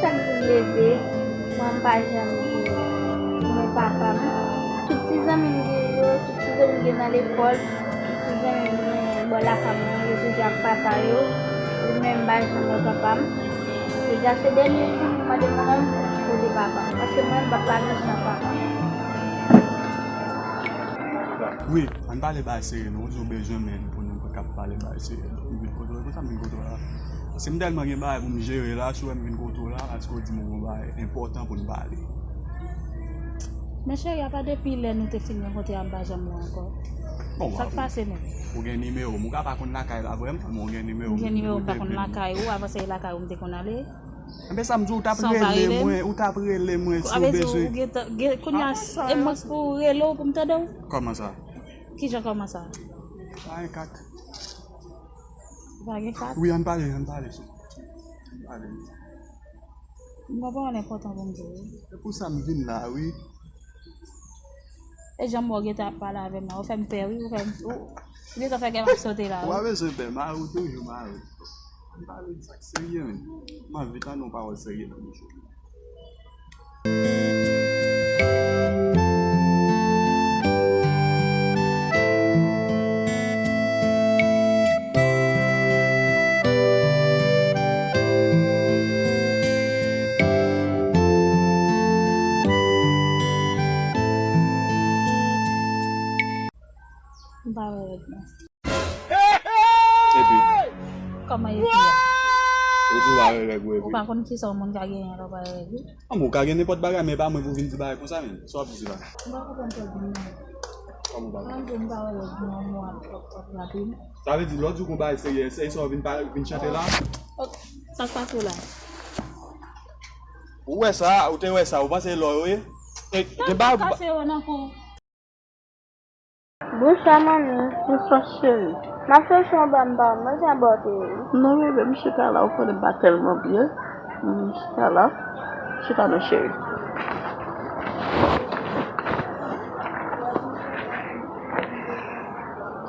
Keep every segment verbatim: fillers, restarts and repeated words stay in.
Chak jou m leve, mwen m pa janm di men papa m. Tout ti zanmi m gen yo, tout ti zanmi m gen nan lekòl, tout ti zanmi m gen bò lakay mwen, yo toujou ak papa yo. Ou menm m pa janm wè papa m. Jodi a se dènye jou m mande manman m kote papa m. Paske mwen m p ap pa viv san papa m. Wi, ann pale bagay serye non. Ou di w bezwen men pou nou kab pale bagay serye. M vin kote w, e konsa m vin kote w la. Paske m tèlman gen bagay pou m jere la, si w wè m vin kote w la, paske w di m yon bagay enpòtan pou n pale. Men cheri, apa depi lè nou te fin rankontre a m pa janm wè w ankò? Bon, sa k pase menm? Ou gen nimewo m, ou ka pa konn lakay la vrèman, men ou gen nimewo m. M gen nimewo m, m pa konn lakay ou, avan se lakay ou m te konn ale. Enben sa m di w, ou t ap rele mwen, ou t ap rele mwen si w bezwen. Kounye a, e mwen pou rele w pou m tande w? Kòman sa? Kijan kòman sa? Pa gen kat. Ou pa gen kat? Wi, ann pale, ann pale. Ann pale. M gen yon pawòl enpòtan pou m di w wi. Se pou sa m vin la, wi. E jan m wè w gentan ap pale avè m la, ou fè m pè wi, ou fè m, ou, ou gentan fè kè m ap sote la wi. Ou pa bezwen pè, mari w toujou mari w. Ann pale de sa k serye menm. M anvi tande yon pawòl serye nan bouch ou. M pa wè règ mwen. Epi? Kòman epi a? Ou di w pa wè règ ou epi? Ou pa konn kisa yon moun ka genyen lè w pa wè règ li? An, ou ka gen nenpòt bagay, men e pa mwen pou vin di bagay konsa menm. Sa w ap di la? M pa konprann sa w di m nan. Kòman w pa konprann? Mwen di w m pa wè règ mwen, mwen ap twòp twòp rapid. Sa vle di, lè w di w gon bagay serye, se sa w vin pa, vin chante la? Ok, sa k pase w la? Ou wè sa, ou te wè sa, ou panse lò yo ye? E, gen bagay ou pa. Sa k pase w nan kou? Bonswa, manmi. Bonswa, cheri. M ap chèche yon bò m pa wè, m bezwen bò te ye. Non, bebe, m chita la, ou konnen m pa tèlman byen. M chita la. Chita non, cheri.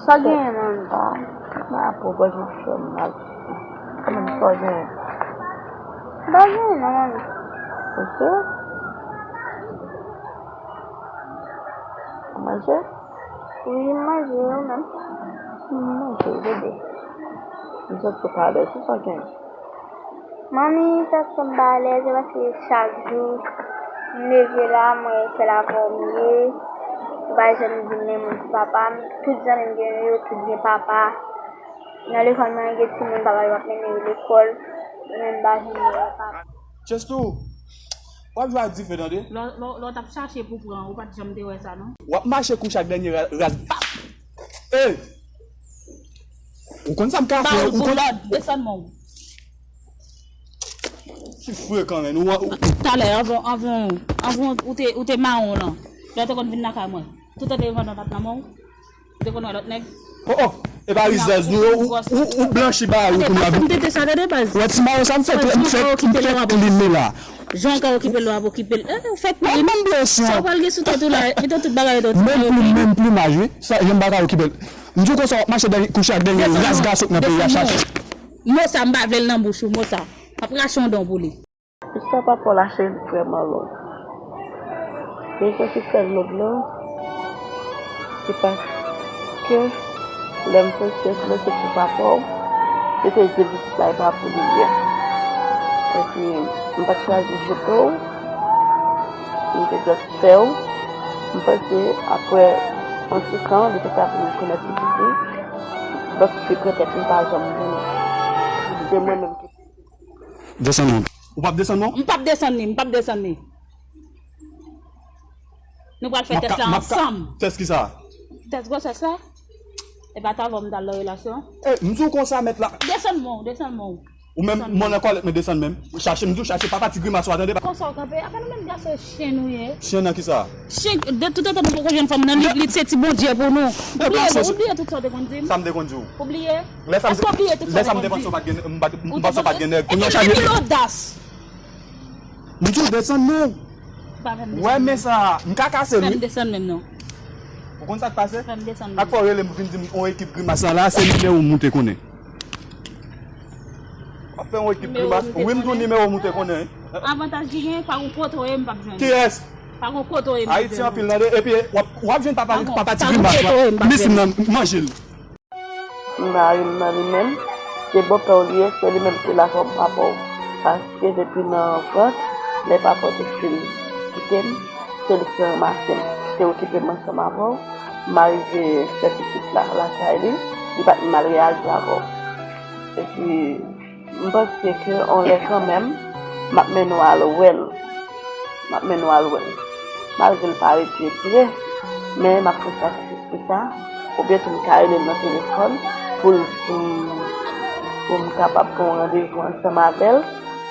Sa genyen, manmi? Ah, m pa pran pòz m ap fè m mal. Kòman sa genyen? M pa genyen, non, manmi. Ok. Ou manje? Wi, m manje, ou menm? M manje, bebe. M santi w pa alèz, ou sa gen? Manmi, sa fè m pa alèz, se paske chak jou m leve la, m wè sèl avè w m ye. Ou pa janm di m men moun pou papa m. Tout zanmi m gen yo, tout gen papa. Nan lekòl mwen gen timoun papa yo ap mennen yo lekòl, mwen m pa janm wè papa. Chestou, w ap jwe ak dife tande. Lè, lè, lè w t ap chache pou pran, ou pa t janm te wè sa non. W ap mache kouche ak dènye ra-, ras, pap! Ey! Ou konn sa m ka fè, ou konn. Desann men w. Ti frekan, men. Ou, ou. Talè, anvan, anvan, anvan ou te, ou te mawon lan. Lè w te konn vin lakay mwen. Toutan te vann nan pat nan men w. Ou te konn wè lòt nèg? Oh, oh, e pa rizèz nou, ou, ou, ou blanchi bagay ou kounye a. Ou wè ti mawon sa m fè, m fè, m fè plim la. Jan w ka okipe l, w ap okipe l. Eh, ou fè plim. Sa w pral gen sou tèt ou la, etan tout bagay yo ti mawon. Menm plim, menm plimaj, wi. Sa, jan m pa ka okipe l. M di w konsa, w ap mache dènye, kouche ak dènye ras gason k nan peyi a, chache. Mo sa, m pa vle l nan bouch ou, mo sa. M ap rache yon dan pou li. Istwa papa w la cheri vrèman long. Men sa ki fè l long lan, se paske lè m fè tès mwen se pou papa w, yo te di pitit la e pa pou li ye. Epi m pa t chwazi jete w, m te dwèt fè w. M panse apre yon ti tan, li te ka vin rekonèt pitit li. Donk se petèt li pa janm vini. Se mwen menm ki Desann non. Ou p ap desann non? M p ap desann li, m p ap desann li. Nou pral fè tès la ansanm. Tès kisa? Tès gwosès la. E pa t avè w m t al nan relasyon? Eh, m di w konsa, mèt la. Desann men w, desann men w. Ou menm, mwen nan kòlèt, men desann men m. Chache, m di w chache, papa ti grimas ou a tande. Konsa w kanpe, apa nou menm gason chen nou ye? Chen nan kisa? Chen, de tout etan nou poko jwenn fanm nan, li, li se ti Bondye pou nou. Ou bliye, ou bliye tout sa w te konn di m? Sa m te konn di w? Ou bliye? Èske w bliye tout sa w te konn di m? Lè sa m te panse w pa t gen, m pa t, m panse w pa t gen nèg. Kounye a w chaje. Epi l gen odas. M di w desann non. Ou wè men sa, m ka kase l wi. Fè m desann menm non. Ou konn sa k pase? Fè m desann menm. Chak fwa w rele m pou vin di m on ekip grimas la, la se nimewo m ou te konnen. W Fè yon ekip grimas. Wi, m di w nimewo m ou te konnen. Avantaj ki gen, pa gon kote w ye m p ap jwenn. Kiyès? Pa gon kote w ye m p ap jwenn. Ayiti anpil tande. Epi w ap, w ap jwenn papa, papa ti grimas. Li fin nan manje l. Mari m nan li menm, se bòpè w li ye, se li menm ki lage w papa w. Paske depi nan vant, lè papa w te fin kite m, se li ki te ranmase m, ki te okipe m ansanm avè w. M arive fè pitit la lakay li, li pa t mal reyaji avè w. Epi, m panse ke yon lè kanmenm, m ap mennen w al wè l. M ap mennen w al wè l. Malgre l pa rete pre, men m ap fè sakrifis pou sa. Oubyen tou m ka rele l nan telefòn pou l, pou m, pou m kapab pran yon randevou ansanm avè l,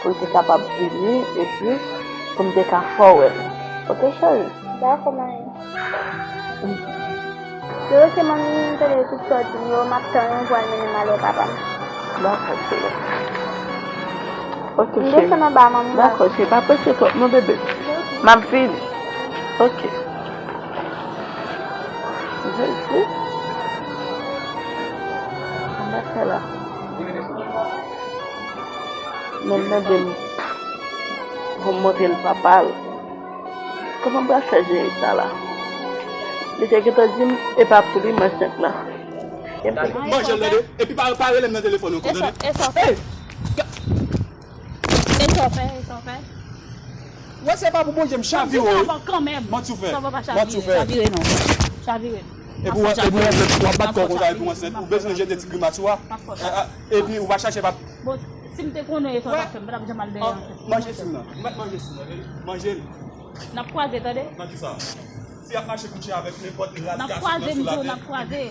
pou l te kapab vini, epi pou m te ka fè w wè l. Oke, cheri? Dakò, manmi. Se oke, manmi, m tande tout sa w di m yo, m ap tann ou pou w al mennen m al wè papa m. Dakò, cheri. Oke, cheri. M desann anba, manmi. Dakò, cheri, pa prese twòp non, bebe. M ap vini. Oke. Jezi. Sa m ap fè la? Men m mande m pou m montre l papa l. Kòman m pral fè jere sa la? Li te gentan di m, e pa pou li, manchèt la. E pou li. Manje l tande. Epi pa, pa rele m nan telefòn ankò, tande. E sa w fè? E sa w fè? E sa w fè? Wè, se pa pou Bondye, m chavire w. Manti w fè. Manti w fè. Chavire non. Chavire. Epi w, epi w, w ap bat kò w konsa, epi w ansent. Ou bezwen jete ti grimas ou a. Epi ou pa chache pa. Bon, si m te konnen e sa w t ap fè, m pa t ap janm al dèyè. Manje sou nan. Ou mèt manje sou nan. Manje l. N ap kwaze, tande? Nan ki sa? Si y ap mache koutje avèk nenpòt ras gasonm nan sou latè. N ap kwaze, m di w, n ap kwaze.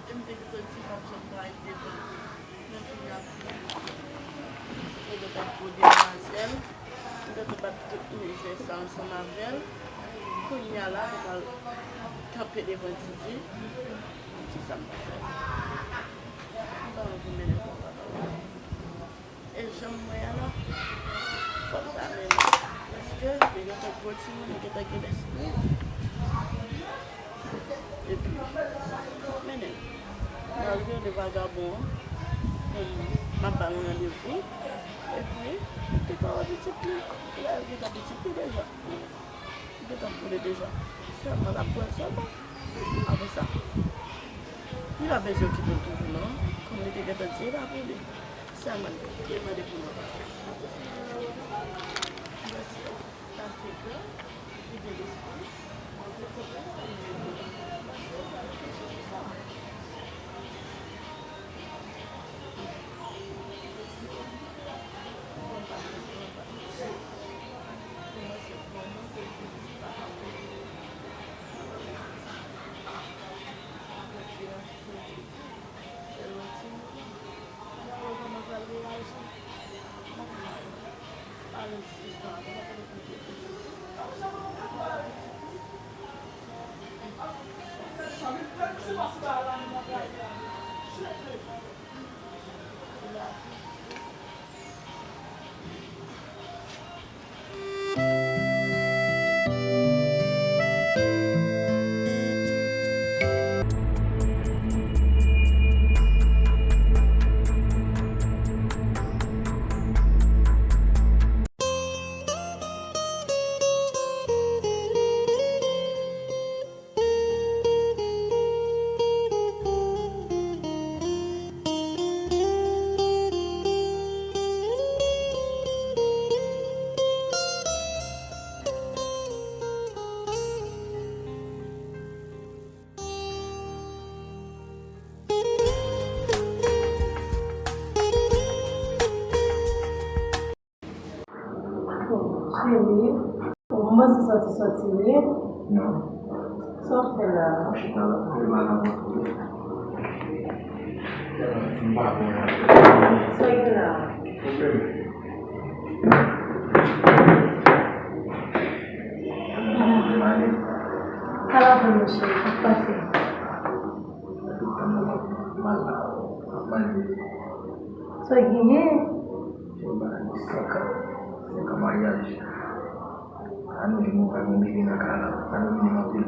E m te gentan di m p ap janm parèt devan l. Men kounye a, m te gentan gwo demwazèl, m gentan bat tout mizè sa ansanm avè l. Kounye a la, m pral kanpe devan Didi. Kisa m pral fè? M pa anvi mennen l bò papa. E jan m wè a la, fòk m ta mennen l. Paske li gentan gwo timoun, li gentan gen lespri. Epi, mennen l. M al rele vagabon an, pou m, m ap ba l yon randevou. Epi, li gentan wè pitit li. Lè l gentan pitit li deja. Li gentan koule deja. Sèlman l ap pran l sèlman. Apre sa, li pa bezwen okipe l toujou non. Kòm li te gentan di, e pa pou li. Sèlman li mande pou nou. Mèsi. Sa se gran, li gen lespri. Li konprann sa li di. Paske sa reflechi sou sa. Cheri, ou kòmanse santi santi wi. Non. Sa w fè la? Mwen chita la, mwen pa nan mwen tou. M pa bon la. Sa w gen la? Pwoblèm. Mwen cheri, sa k pase? Tout tan nan mal la, ap malve. Sa w genyen? Mwen ba nou senk an, senk an maryaj. Annou vin, nou pa gen bebe nan kay la. Annou vin anpil.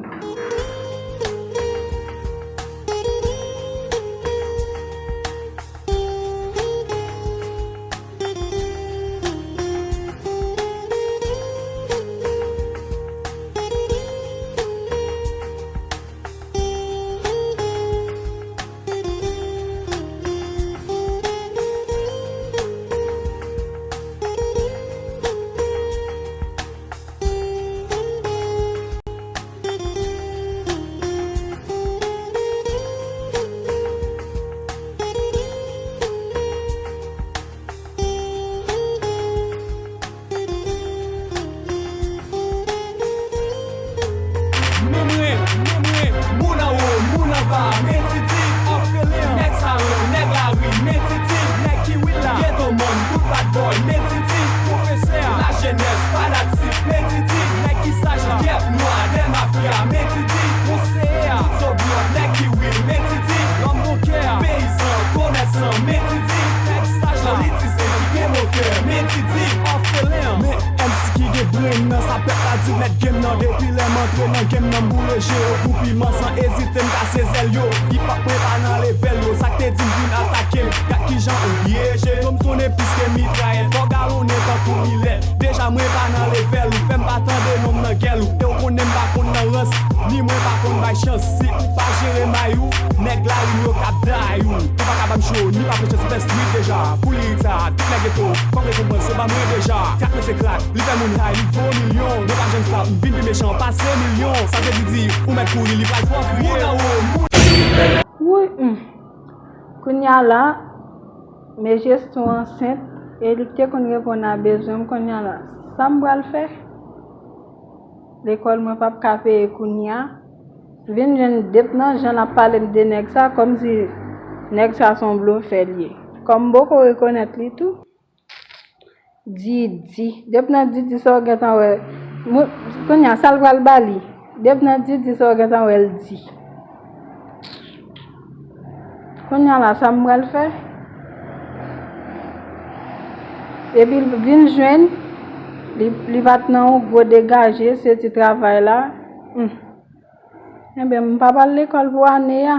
Men mwen, men mwen, moun anwo, moun anba, men Didi, òfelen, nèg sa yo, nèg lari, men Didi, nèg ki wi la, geto mòn, tout bad boy, men Didi, pwofesè a, lajenès, fanatik, men Didi, nèg ki saj la, kèp nwa, dèl mafya, men Didi, konseye a, tout zo blan, nèg ki wi, men Didi, lòm bon kè a, peyizan, komèsan, men Didi, nèg saj la, politisyen ki gen bon kè, men Didi, òfelen, men M C ki gen brenn nan sa pèp la di mèt game nan. Depi lè m antre nan game nan, m boule je yo kou piman san ezite, m kase zèl yo. Hip hop mwen pa nan level yo, sa k te di m vin atake m. Gad kijan ou pyeje. Flo m sonnen plis ke mitrayèt, kò galonnen tankou milèt. Deja mwen pa nan level ou, fè m pa tande non m nan gèl ou. E w konnen m pa konn nan rans, ni mwen pa konn bay chans. Si ou pa jere may ou, nèg lari m yo k ap day ou. Ou pa ka ban m cho, ni pa pran chans, m fè street deja. Pou lirik sa, tout nèg geto, fòk rekonprann se ban mwen deja. Trak mwen se krak, li fè moun high, li vo milyon. Mwen pa janm stop, m vin pi mechan, pase milyon. Sa vle di, di, ou mèt kouri, li pral fè w kriye. Moun anwo, moun Wouyy, hmm. Kounye a la, Majestou ansent, e li te konn reponn a bezwen m, kounye a la, sa m pral fè? Lekòl mwen p ap ka peye kounye a. Vin jwenn Dep nan jan l ap pale m de nèg sa, kòmsi nèg sa se yon blofè l ye. Kòm m poko rekonèt li tou. Didi. Depi nan Didi sa w gentan wè. Moun, kounye a, sa l pral ba li? Depi nan Didi sa w gentan wè l di. Kounye a la, sa m pral fè? Epi l vin jwenn, li, li pa t nan yon gwo degaje, se ti travay la. Hmm. Enben, m pa pral lekòl pou ane a.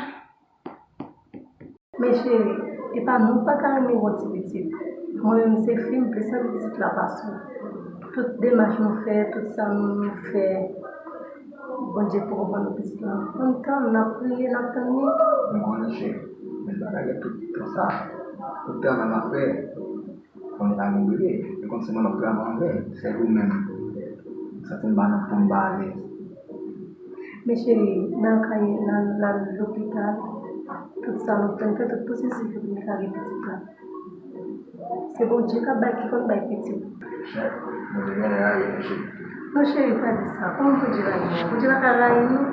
Men cheri, epa nou pa ta renmen wè w ti pitit. Mwen menm se fi m plis renmen pitit la pase w. Tout demach nou fè, tout sa nou, nou fè, Bondye poko ban nou pitit la. Ann tann, n ap priye, n ap tann li. M konnen cheri, men l pa ka gen tout tan sa. Tout travay m ap fè, konnen pa gen bebe, e kòmsi mwen m ap travay anvè l, sèl ou menm. M santi m pa nan fòm, m pa alèz. Men cheri, n al kay, n al, n al lopital. Tout sa nou fè, n fè tout posesif pou nou ka gen pitit la. Se Bondye k ap bay, ki konn bay pitit. Bondye genlè rayi nou, cheri. Non, cheri, pa di sa. Kòman Bondye rayi nou? Bondye pa ka rayi nou.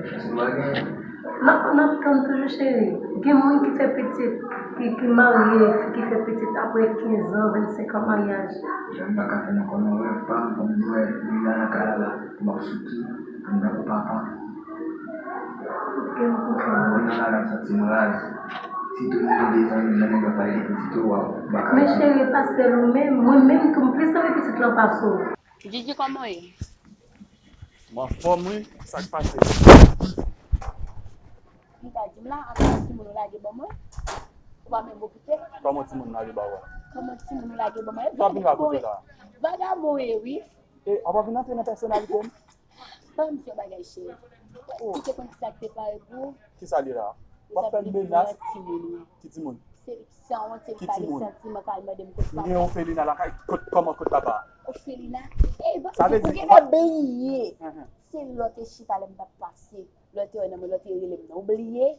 Chans nou pa genyen. N ap, n ap tann toujou, cheri. Gen moun ki fè pitit, ki, ki marye, ki fè pitit apre kenz an, vennsenk an maryaj. Jan m pa ka fè nan kò mwen, wè, pa m, kòm m di, wè, li la nan kay la, m ap sou ki, anndan pou papa. Ok, m konprann. Mwen nan la, m santi m raz. Sitou nou de zanmi, nan nèg ap pale de pitit ou, waw, m pa ka. Men cheri, pa sèl ou menm, mwen menm tou, m plis renmen pitit lan pase w. Didi, kòman w ye? M anfòm wi, sa k pase? Ou ka di m la, anba timoun ou lage ban mwen? Ou pa menm okite? Kòman timoun lage ba ou a? Kòman timoun ou lage ban mwen? Sa w vin rakonte la? Vagabon w ye wi. E, w ap vin antre nan pèsonalite m? Ban m di yon bagay cheri. Ou te konn ki sa k te pare pou ou? Kisa li la? W ap fè l menas? Timoun wi. Ki timoun? Se sanwont, se li pale santimantal, mande m kot papa. M gen ofelina lakay, kot, kòman kot papa? Ofelina? Ey, ou genlè bliye. Se lè w te chita lè m t ap pase, lè w te wè nan mwen, lè w te rele m nan. Ou bliye?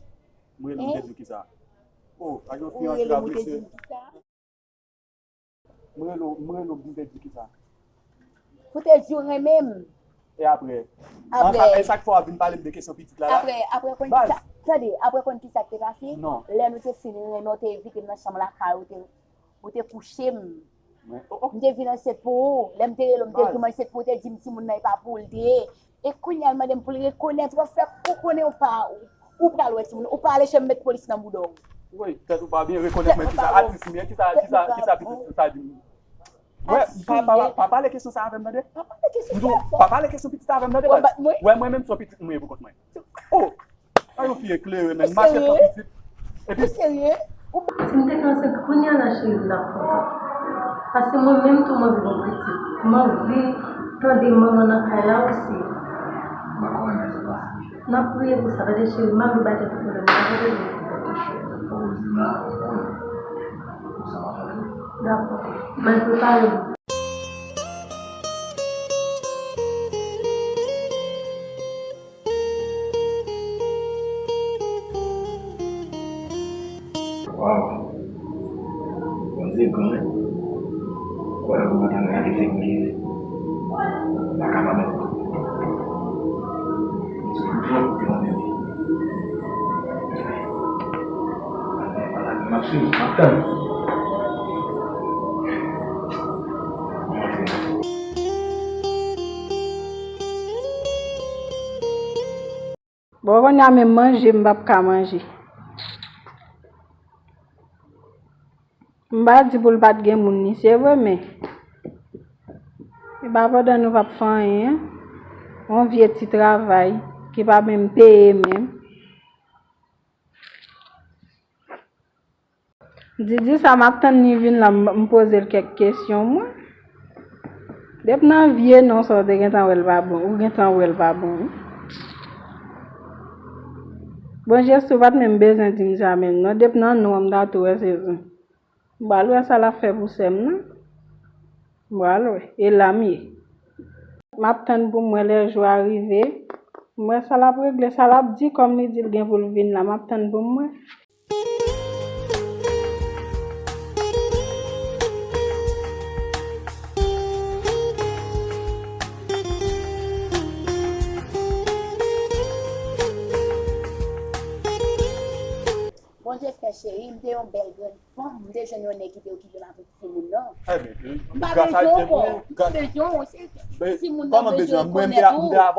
M rele w, m te di w kisa? O, pa gen yon fi antre ap rese. M rele w, m rele w, m te di kisa? Pou te di w renmen m. E apre? Apre. E sa k fè w ap vin pale m de kesyon pitit la la? Apre, apre konn kisa, tande, apre konn kisa k te pase? Non. Lè nou te fin renmen, w te envite m nan chanm lakay ou, te, ou te kouche m. M te vin ansent pou ou. Lè m te rele w, m te di w m ansent pou ou, te di m timoun nan e pa pou ou l te ye. E kounye a l mande m pou l rekonèt, w ap fè pou konnen ou pa, ou, ou pral wè timoun, ou pa ale chèm met polis nan bouda w. Woy, tèt ou pa byen, rekonèt mwen kisa atis m ye, kisa, kisa, kisa pitit sa di m. Wè, pa, pa, pa pale kesyon sa avè m, tande. Pa pale kesyon sa. M di w, pa pale kesyon pitit sa avè m, tande, baz. Wè, mwen menm se yon pitit mwen ye pou kont mwen. Oh! Sa yon fi eklere, men. Mache pran pitit. Epi, ou serye? Si m te ka ansent kounye a la, cheri, m t ap kontan. Paske mwen menm tou, m anvi gon pitit. M anvi tande manman nan kay la osi. N ap priye pou sa, tande, cheri, m ap vin bay tèt ou pwoblèm. Dakò. Mwen prepare m. Waw! Bondye gran wi. Kwè nan pou mwen ta rale figi m pa kapab ankò. M sou tout kote mwen menm. M ap swiv, m ap tann. Bon, kounye a menm manje, m p ap ka manje. M pa di pou l pa t gen moun, ni se vre, men e pa pandan nou p ap fè anyen, yon vye ti travay ki pa menm peye menm. Didi sa m ap tann li vin la, m, m poze l kèk kesyon, mwen. Depi nan vye non sa w te gentan wè l pa bon, ou gentan wè l pa bon, wi. Bon, Jezi, ou pa t menm bezwen di m sa menm, non. Depi nan non an, m ta tou wè se ou. M pral wè sa l ap fè pou sè m nan. M pral wè. E la m ye. M ap tann pou m wè lè jou a rive. M wè sa l ap regle, sa l ap di, kòm li di l gen pou l vin la. M ap tann pou m wè. Bondye fè, cheri, m te yon bèl grann fanm, m te jwenn yon nèg ki te okipe m avèk timoun nan. M pa bezwen w ankò, m pa bezwen w, se timoun nan bezwen rekonèt ou. Kòman bezwen? Mwen m te avè w.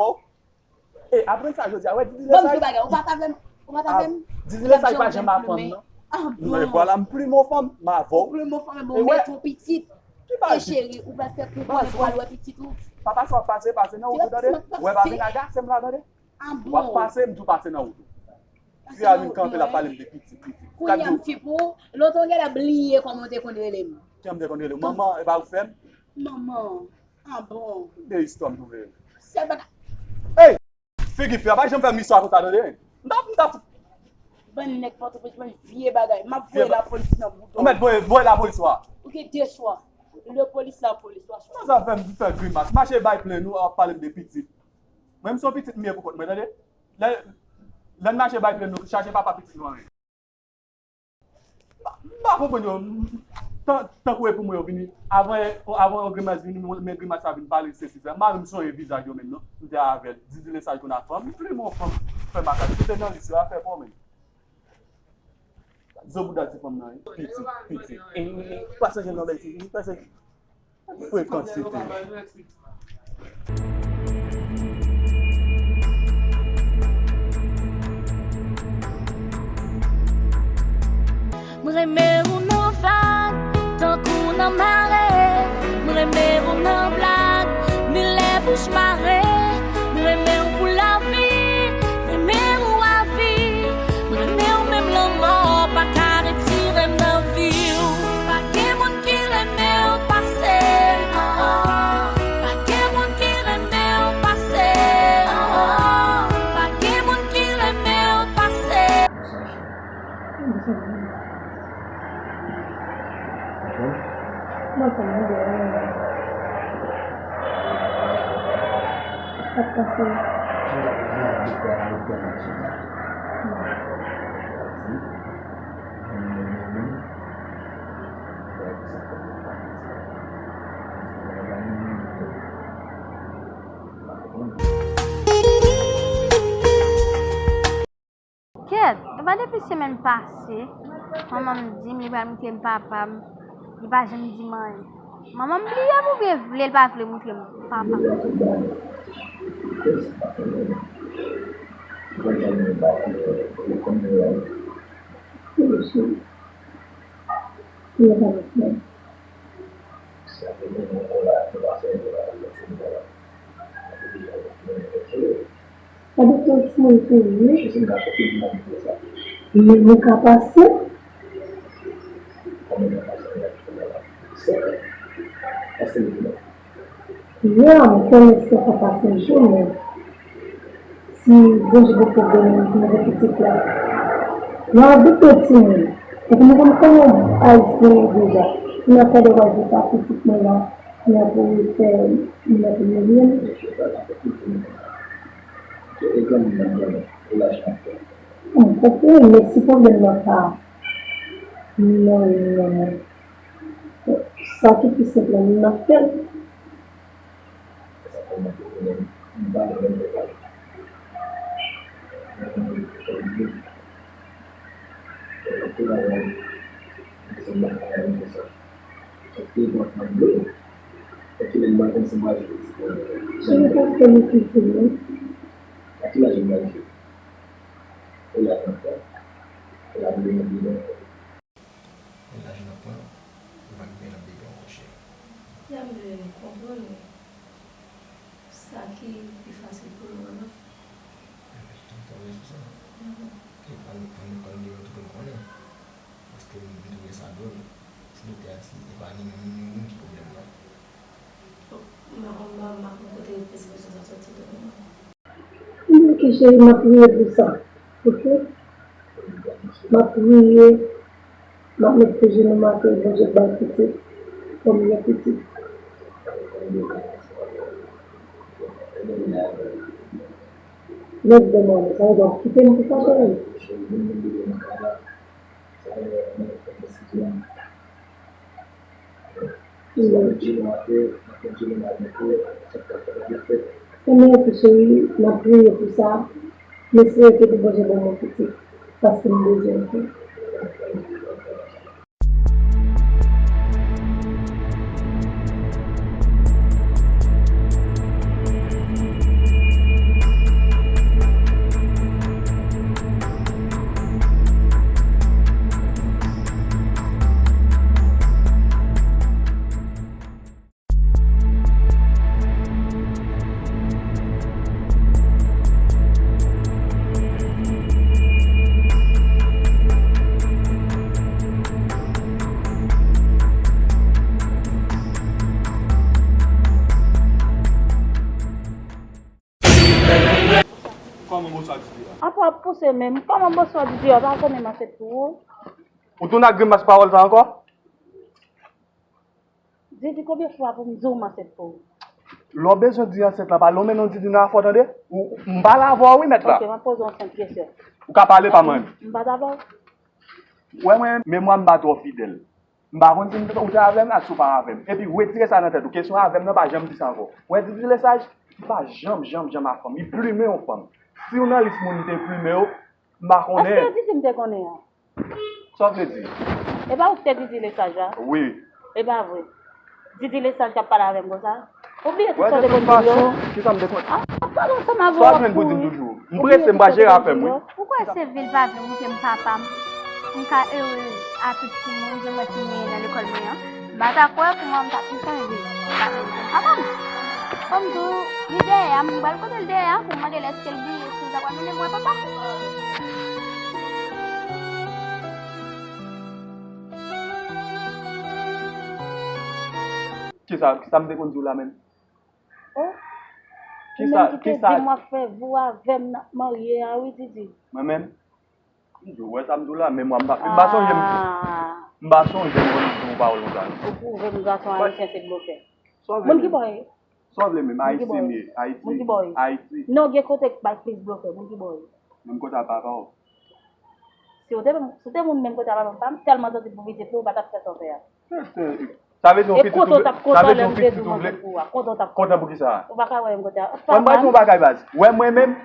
E aprann sa jodi a, wè, Didi Lesaj. Bon, m di bagay, ou pa t avè m, ou pa t avè m. Didi Lesaj pa janm avè fanm, non. Ah bon? Men vwala, m plimen yon fanm, m avè w. Ou plimen yon fanm, men bon, mete yon pitit. E cheri, ou pral fè kou konnen pou al wè pitit ou. Papa sa w ap pase, pase nan wout ou, tande. Wè, pa vin agase m la, tande. Ah bon? W ap pase, m tou pase nan wout ou. Fi a vin kanpe, l ap pale m de pitit, pitit. Kounye a m fi pou ou, lontan w genlè bliye kòman w te konn rele m. Kòman m te konn rele w? Manman, e pa ou k fè m? Manman. Ah bon? De istwa m twouve. Sèl bagay. Ey! Figi fi a, pa janm fè m istwa konsa, tande. M t ap, m t ap. Bann nèg Pòtoprens, bann vye bagay. M ap voye lapolis nan bouda w. Ou mèt voye, voye lapolis wa. Ou gen de chwa. Lepolis, lapolis, twa chwa. Sa fè m fè grimas. Mache bay plenn ou, ap pale m de pitit. Mwen, m se yon pitit m ye pou kont mwen, tande. Lè, lè n mache bay plenn nou, chache papa pitit nou anyen. M pa, m pa konprann yo. M, tan, tankou e pou mwen yo vini. Avan, avan yon grimas vini, men grimas sa vin pale, sesi sa. M pa menm sonje vizaj yo menm, non. M te avè l. Didi Lesaj konn a fanm. M plimen yon fanm. Fè makak. Ou te nan lis la, fè kòmè. Zo bouda ti fanm nan, wi. Pitit, pitit. E, e, e, pa sonje non, bèl ti, pa sonje. Frekant se te. M renmen ou nan vag, tankou nan mare. M renmen ou nan blag, ni lè bouch mare. M renmen ou pou lavi, renmen ou a vi. M renmen ou menm lanmò pa ka retire m nan vi w. Pa gen moun ki renmen w pase, oh, oh. Pa gen moun ki renmen w pase, oh, oh. Pa gen moun ki renmen w pase. Anfòm? Mwen anfòm, mwen byen. Sa k pase? Kèt, e pa depi semèn pase, manman m di m li pral moutre m papa m, li pa janm di m anyen. Manman m bliye m oubyen vle l pa vle moutre m papa m? Sa depi yon timoun tou wi. Men nou ka pase. Ya, m konnen sa ka pase jou, men si Bondye poko beni m, m gen pitit la. Nan anvi fè timoun. Epi nou konn kòman Ayisyen ye deja. Nan fè de wè se pa pitit mwen la, nan pou fè, nan pou milye m. Mwen konprann, men si pwoblèm nan pa nan, nan, nan, sa ki pi senp la, nou n ap fè l. Cheri, pa fè m piti, non. Mennaj nan pran, ou pa gen lòt bebe ankò, cheri. Ya, m vle konprann sa ki pi fasil pou nou an, anfen. Mennaj nan pran, mennaj nan pran. Dakò. E pa nou, pa nou, pa nou gen yon tout moun konnen. Paske m, m twouve sa dwòl. Si doktè a di, e pa ni menm ni moun ki pwoblèm nan. Bon, m pa konn, m pa, m pa konn kote pèsekisyon sa soti tou pou mwen. Oke, cheri, m ap priye pou sa. Oke? M ap priye, m ap met sou jenou m atè, Bondye k bay pitit, fò m gen pitit. Mèt bon mwen, sa vle di w ap kite m pou sa, cheri? Ebyen, oke, cheri, m ap priye pou sa. M espere ke pou Bondye ban mwen pitit, paske m bezwen l. Kòman bonswa Didi a? Apa w ap pouse menm? Kòman bonswa Didi a? Pa konnen m ansent pou ou. Ou tounen ak grimas pawòl sa ankò? Didi, konbyen fwa pou m di w m ansent pou ou? Lè w bezwen di ansent la, pa lonmen non Didi nan afè w, tande? Ou, m pale avè w wi, mèt la. Ok, m ap poze w yon senp kesyon. Ou ka pale, pa mwen. M pa t avè w? Wè mwen, memwa m pa twò fidèl. M pa konn si m t-, ou te avè m ak si w pa avè m. Epi retire sa nan tèt ou. Kesyon avè m nan pa janm di sa ankò. Wè Didi Lesage, li pa janm, janm, janm ak fanm. Li plimen yon fanm. Si w nan lis moun li te plimen yo, m pa konnen. Èske Didi m te konnen an? Sa w vle di? E pa ou ki te Didi Lesage la? Wi. E pa vre. Didi Lesage k ap pale avè m konsa? Ou bliye tout sa w te konn di m yo? Kisa m te konn? Ah, pale ansanm avè w. Sa w ap jwenn pou di m toujou? M prese, m pa jere afè m, wi. Ou kwè se vil pa vle bouke m papa m? M ka erez a tout timoun, je mwen timoun nan lekòl mwen an. M pa ta kwè pou mwen m ta kontan epi m pa menm konn papa m. Kòm tou, li dèyè a, m pral kote l dèyè a pou m mande l èske l bliye si l ta pral mennen m wè papa m. Kisa, kisa m te konn di w la menm? Oh? Ou menm ki te di m w ap fè vi w avè m, n ap marye a wi, Didi. Mwen menm? M di w, wè sa m di w la, memwa m pa, m pa sonje m, m pa sonje m konn di w pawòl konsa. Ou pwouve m gason ayisyen se blofè. Sa w vle menm? Moun ki bò w ye? Sa w vle menm? Ayisyen m ye. Ayiti. Moun ki bò w ye? Ayiti. Non, gen kote k bay plis blofè. Moun ki bò w ye? Menm kote a papa w. Si w te, si w te moun menm kote a papa m, pa m tèlman santi pou pitit li, ou pa t ap fè sa w fè a. Sa vle di yon pitit ou vle, sa vle di yon pitit ou vle. Kontan pou kisa? Ou pa ka wè m kote a. Mwen, m pral di yon bagay, baz. Wè mwen menm.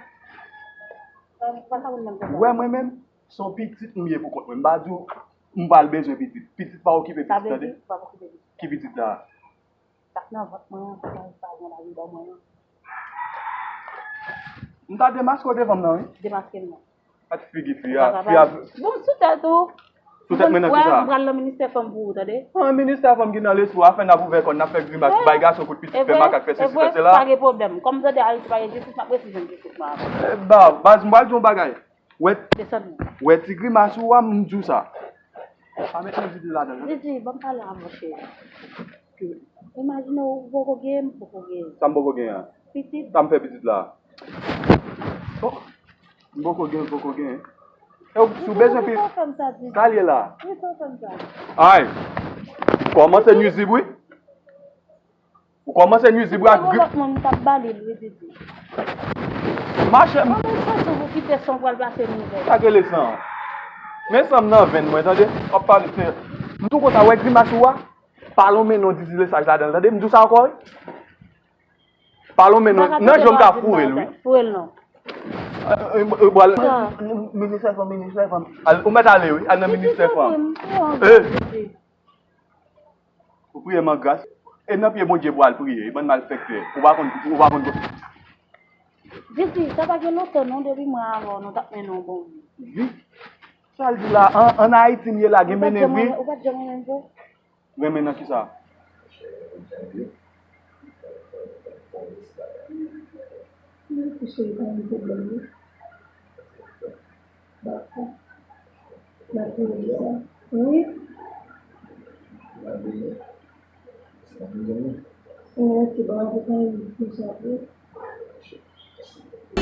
Wè mwen menm, se yon pitit m ye pou kont mwen. M pa di w, m pral bezwen pitit. Pitit pa okipe pitit, tande. Ki pitit la? Sa k nan vant mwen an, sa k nan lavi bò mwen an. M ta demaske w devan m nan, wi. Demaske m nan. Gad figi fi a, fi a. Bon, sou tèt ou. Sou tèt mwen nan ki sa? Mwen pral nan ministè fanm pou ou, tande? An, ministè fanm ki nan lespri w, afè n ap ouvè kò n, n ap fè grimas, bay gason kout pitit, fè makak, fè sesi, fè sela. Pa gen pwoblèm. Kòm m tande Ayiti pa gen jistis, m ap resi jwenn jistis mwen avè w. Baz, baz, m pral di w yon bagay. Wè, wè ti grimas ou a, m di w sa. Pa met nan vide ladan l. Didi, ban m pale avè w, cheri. Imajine w poko gen, m poko gen. Sa m poko gen an? Pitit. Sa m fè pitit la? Oh, m poko gen, m poko gen. E w, si w bezwen pi. Sa l ye la? Ay! Kòmanse nwizib, wi. Ou kòmanse nwizib, wi, ak gri. Lòt moun, m t ap ba li, wi, Didi. Mache m. Kòman w fè sou pou kite san pral pase mizè? Sa k rele san? Men san m nan venn mwen, tande? W ap pale, m tou kontan wè grimas ou a. Pa lonmen non Didi Lesage ladan l, tande? M di w sa ankò, wi. Pa lonmen non, nan je w m ka foure l, wi. Foure l non. Ou mèt ale, wi, al nan ministè fanm. Ou mèt ale, wi, al nan ministè fanm. Ou priye m an gras. E nan pye Bondye pou al priye, bann malfektè. Ou pa konn, ou pa konn. Didi, sa pa gen lontan non depi mwen avè w nou t ap mennen yon bon vi. Vi? Sa l di la, an, an Ayiti m ye la, gen mennen vi. Ou pa t janm renmen m vre? Renmen nan kisa?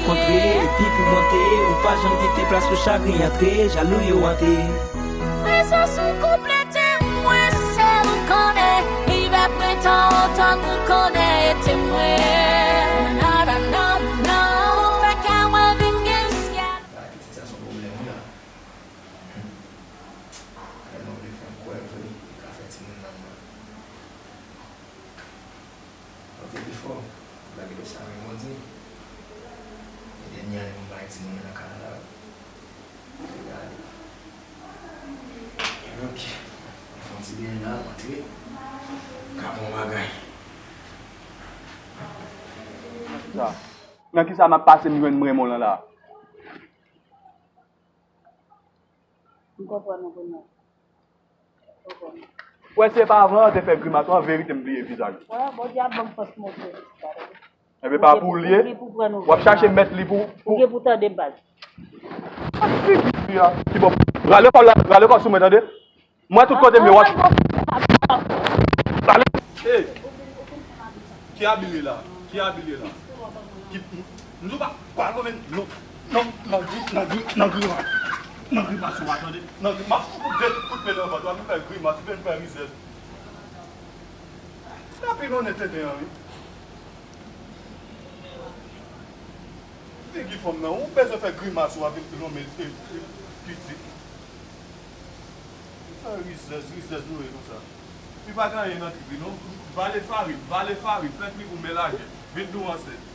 Kontre, epi pou monte, ou pa janm kite plas pou chagren antre, jalou yo antre. Prezans ou konplete mwen, sèl ou konnen, ivè prentan otan nou konnen, ete mwen. Nananannan, ou fè kè mwen vin gen syèl. Bay pitit sa se yon pwoblèm wi la. Kay mwen vle fè m kwè vre li ka fè timoun nan mal. Mwen te pi fò, malgre sa men modi. Li te nyan li pou bay timoun nan kay la. Li te gade. Ok. Mwen fè yon ti benyen la, mwen antre. Ka bon bagay. Nan kisa m ap pase m jwenn m renmen w lan la? M konprann ou kounye a. M konprann. Wè se pa avan an te fè grimas ou an verite m bliye vizaj ou. Wè Bondye ap ban m fòs montre. Enben pa pou ou l ye. W ap chache mèt li pou. Ou gen pou tande baz. Ak figi fi a. Ki bò. Rale kò la, rale kò sou mwen tande. Mwen tout kote m ye w ap. Rale. Hey. Ki abile la? Ki abile la? Ki, m di w pa, pa lonmen non, non, nan gri, nan gri, nan grimas. Nan grimas ou a tande. Nan grimas, m ap fout ou de kout men nan vant ou a, vin fè grimas, vin fè rizèz. Sa pi lonmen tenten an wi. Figi fanm nan, ou bezwen fè grimas ou a vin lonmen pitit. Sa rizèz, rizèz nou ye konsa. Li pa gen anyen nan trip li non. Vale farin, vale farin, fè trip ou melaje. Vin nou ansent.